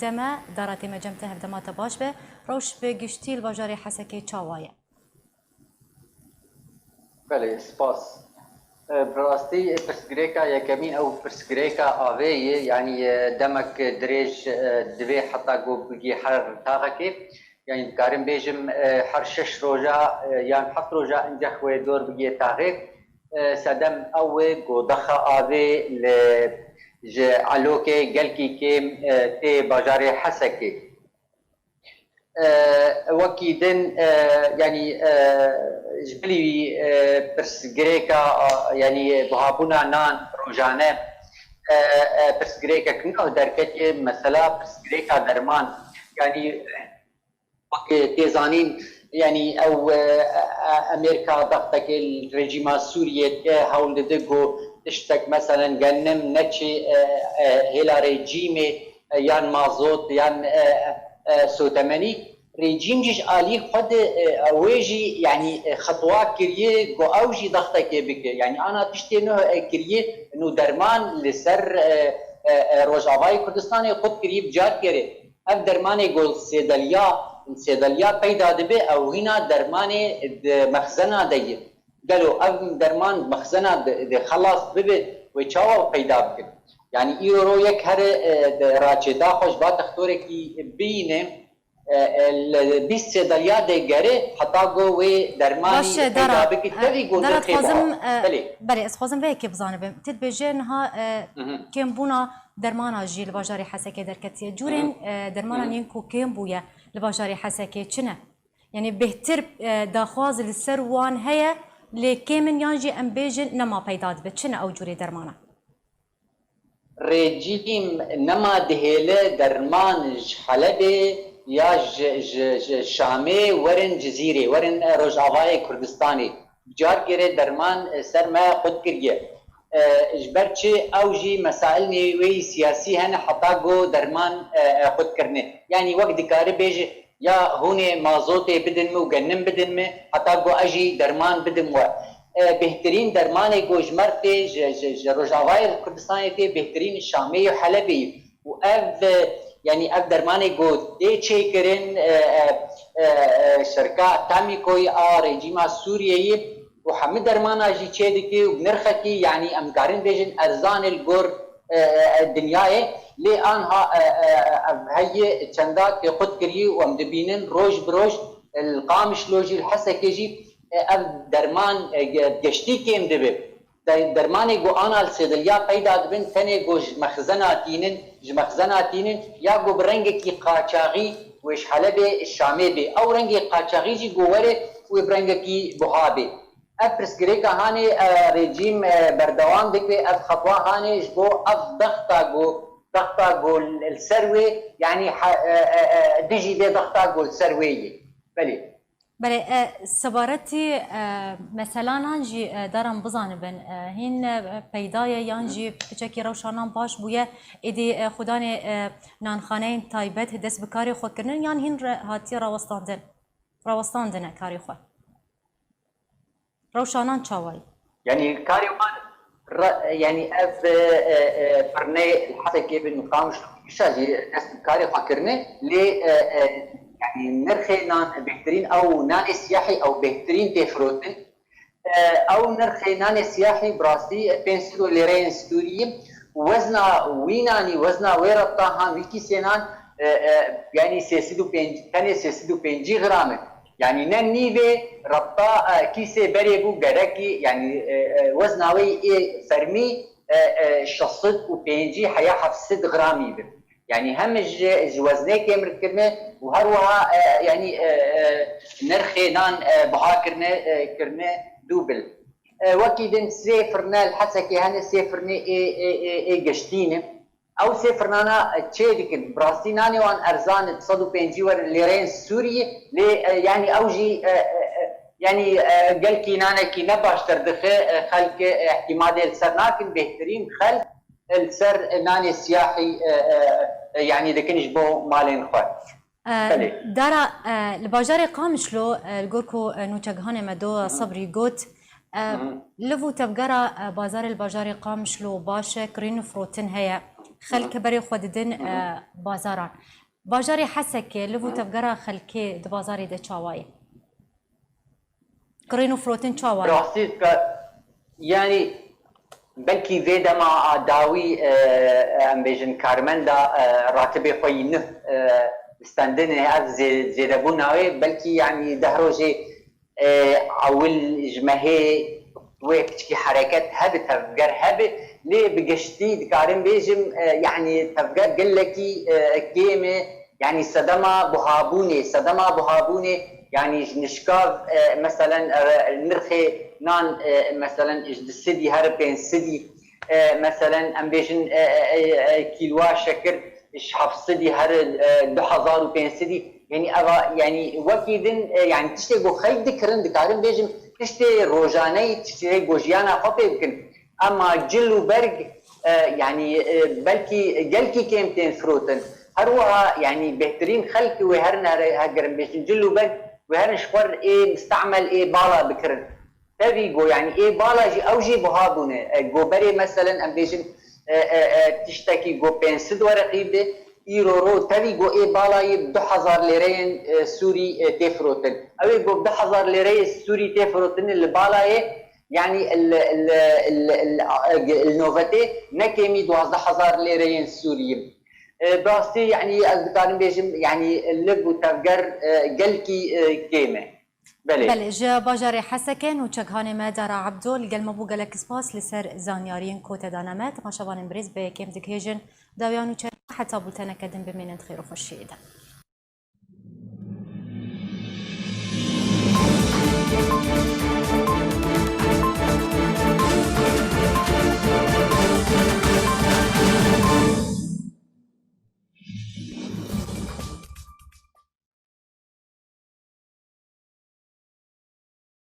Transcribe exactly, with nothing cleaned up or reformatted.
Deme, dara tê me cem te, hevdema te baş be. Rewş bi giştî li bajarê Hesekê çawa ye? Belê, spas. E, Bi rastî pirsgirêka yekemîn ew pirsgirêka avê ye, yanî e, demek dirêj e, divê heta ku bigî her taxekê. Yanî dikarim bêjim e, her şeş roja e, yan heft roja incex wê dor bigî taxê. E, Sedem ew e ku dexa avê li ji elokê gelkî kêm e, tê bajarê Hesekê. E, Wekî din e, yanî e, ji bilî wî e, pirsgirêka e, yanî buhabûna nan rojane e, e, pirsgirêkek nû derketiye, mesela pirsgirêka derman. Yanî wek tê zanîn, yanî ew e, e, Amerîka dexteke li rejîma Sûriyê dike, hewl dide ku tiştek meselen genim neçe e, e, hêla rejîmê e, yan mazot yan e, e, sotemenî. Rejîm jî ji alî xwe de e, wê jî yanî e, xetwa kiriye ku ew jî dextekê bike. Yanî ana tiştê nuh e, kiriye, nû derman li ser e, e, e, Rojavayê Kurdistanê qut kiriye bi carkerê. Ev dermanê ku sêdeliya, sêdeliya peyda dibe, ew hîna dermanê di mexzena de ye. Gelo ev derman mexzena de, de xelas bibe, wê çawa peyda bikin? Yanî îro yek here e, de raçêta xwe ji va textorekî bîne, e, e, li bîst sêdeliya de gere heta ku wê dermanî Baş e, peyda Dara, bike, e, tevî ku Dara, nirxê dixwazim, biha. e, Belê. Belê, ez dixwazim vê yekê bizanibim. Tê dibêje niha e, Mhm. kêmbûna dermana jî li bajarê Hesekê derketiye. Cûrên e, dermanan yên ku kêm bûye li bajarê Hesekê çi ne? Yanî bêhtir e, daxwaz li ser wan heye, lê kêm in yan jî em bêjin nema peyda dibe. Çi ne ew cûrê dermana? Rejîm nema dihêle derman ji Helebê ya ji, ji, ji Şamê werin Cizîrê, werin e, Rojavayê Kurdistanê. Carkerê derman e, ser me qut kiriye. E, ji ber çi ew jî mesailnê wê yî siyasî hene heta ku derman e, e, qut kirine. Yanî wek dikare bêje ya hûnê mazotê bidin min û genim bidin min heta ku ez jî derman bidim we. E, bêhtirîn dermanê ku ji me re tê, ji, ji, ji Rojavayê Kurdistanê tê, bêhtirîn Şamê û Helebê ye. Û ev, e, yanî ev dermanê ku tê çêkirin, e, e, e, e, şirka Tamîkoyê a rejîma Sûriyeyê û hemî dermana jî çê dike û bi nirxekî, yanî em karin bêjin erzan e li gor e, e, e, dinyayê. Lê anha e, e, e, ev heye çenda tê qut kirî û em dibînin roj bi roj, e, li Qamişlo jî, li Hesekê jî e, ev derman e, ge- geştî kêm dibe. De- Dermanê ku ana li sêdiliya peyda dibin, tenê ku ji mexzena tînin, ji mexzena tînin, ya ku bi rengekî qaçaxî wê ji Helebê Şamê bê. Ew rengê qaçaxî jî ku were wê bi rengekî buha bê. Ev pirsgirêka hanê e, rejîm e, berdewam dike, ev xetwa hanê ji bo ev dexta ku, dexta ku li ser wê, yanî he- e, e, e, dijî vê dexta ku li ser wê yê. Belê. Belê, e, sebaretî e, meselanan jî e, daran bizanibin. E, hîn e, peyda ye yan jî piçekî rewşanan baş bûye, êdî e, xudanê e, nanxaneyên taybet dest bi karê xwe kirinin yan hîn re hatiye rawestandin? Rawestandine karê xwe. Rewşanan çawa ye? Yanî karê wan re, yanî ev e, e, e, firnê li Hesekê bin Qamişlo kişa jî dest bi karê xwe kirine, lê e, e, yanî nirxê nan bêhtirîn ew nanê siyahî ew bêhtirîn tê firotin. E, ew nirxê nanê siyahî bi rastî pênc sed û lêreyên Sûriyê, wezna wî nanî, wezna wê reta han wî kîsênan e, e, yanî sê sed û pêncî, tenê sê sed û pêncî gram e. Yanî ne nîvê reta e, kîsê berê bû gerekî, yanî e, e, wezna wê yê fermî e, e, şeş sed û pêncî heya heft sed gramî bi. Yanî hem ji, ji weznê kêmir kirine û her wiha e, yanî e, e, nirxê nan e, biha kirine, e, kirine dûbil. E, wekî din sê firne li Hesekê hene, sê firnê ê, ê, ê, ê geştî ne. Ew sê firnana çê dikin. Bi rastî nanê wan erzan e, du sed û pêncî werin lêreyên Sûriyê, lê e, yanî ew jî e, e, e, yanî e, gelkî nanekî ne baştir dixe, e, xelk e, îhtimadê li ser nakin, bêhtirîn xelk e, li ser nanê siyahî e, e, e, yanî dikin ji bo malên xwe. E, Belê. Dara, e, li bajarê Qamişlo, e, li gor ku e, nûçegihanê me do Sebrî got, e, liv û tevgera e, bazarê li bajarê Qamişlo baş e, kirîn û firotin heye. Xelk berê xwe didin e, bazaran. Bajarê Hesekê, liv û tevgera xelkê di bazarê de çawa ye? Kirîn û firotin çawa ye? Rastî ka, yanî belkî vê dema a dawî e, em bêjin karmenda e, ratibê xwe yî nuh e, stendinê ev zê- zêdebûna wê belkî yanî deh rojê e, ewil ji mehê wê piçkî hereket hebe, tevger hebe, lê bi giştî dikarim bêjim e, yanî tevger gelekî e, kêm e, yanî sedema buhabûnê, sedema buhabûnê, yanî ji nişkav e, meselen e, nirxê nan e, meselen ji du sedî her pênc sedî e, meselen em bêjin e, e, e, e, kîlwa şekir ji heft sedî her e, du hezar û pênc sedî, yanî eva yanî wekî din e, yanî tiştê ku xelk dikirin dikarin bêjim tiştê rojaneyî tiştê ku jiyana xwe pê bikin. Ema cil û berg e, yanî e, belkî gelkî kêm tên firotin. Her wiha yanî bêhtirîn xelk wê herin here hegerin bêjin cil û berg wê herin ji xwe ê mistemel ê bala bikirin. Tevî go yanî ê bala jî ew jî buha bûne. E, go berê meselen em bêjin e, e, e, tiştekî go pênc sed wereqî bi îro ro tevî go ê bala yê bi du hezar lêreyên e, Sûrî e, tê firotin. Ew ê go bi du hezar lêreyê Sûrî tê firotin li bala yê yanî li novetê ne kêmî duwazdeh hezar lêreyên Sûrî. E, bi rastî yanî ez dikarim bêjim yanî liv û tevger e, gelkî e, kêm e. Belê. Belê, ji bajarê Hesekê nûçeghanê me Dara Ebdo li gel me bû, gelek spas li ser zanyariyên ku te dane me. Temaşevanên birêz bi kêm digihêjin dawiya nûçe heta bûlteneke din bimînin di xêr û xweşiyê de.